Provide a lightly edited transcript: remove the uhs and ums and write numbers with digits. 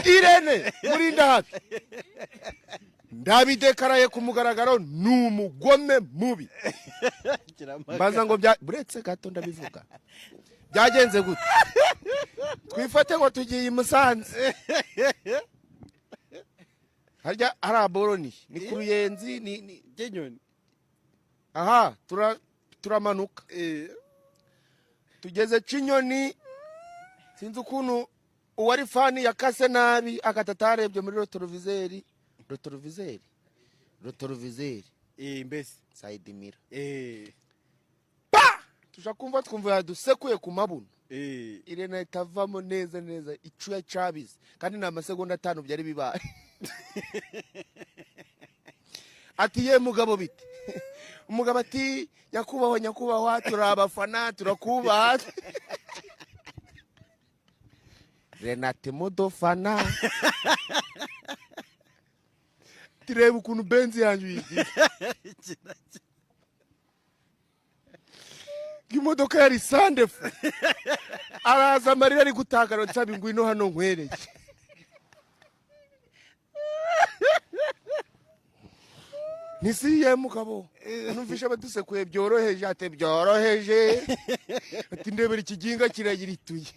Irene Murindahabi, ndabidekaraye ku mugaragaro, ni umugome mubi. Mbaza ngo bya buretse gato, ndabivuga byagenze gute? Twifate ngo tugiye i Musanze, harya hari aboroni ni ku Ruyenzi ni Kenyoni. Aha turamanuka tugeze Cinyoni, sinzi ukuntu uwari fani yakase nabi akata atarebye muri rétroviseur, rétroviseur, rétroviseur. Mbese. Side mirror. Tuja kumva twumva yadusekuye ku mabuno. Irene ahita avamo neza neza icuya cabize, kandi ni amasegonda 5 byari bibaye. Ati: "Ye mugabo, bite?" Umugabo ati: "Nyakubahwa, nyakubahwa, turi abafana, turakubaha." Renate mudufana, tureba ukuntu Benzi yanjye uyigize. Imodoka yari sandefu. Araza amarira ari gutakara, nsaba: "Ngwino hano nkwereke." Ntisiye mugabo, numvishe abadusekuye byoroheje. Ati: "Byoroheje?" Ati: "Ndebera ikiginga kiragirituye."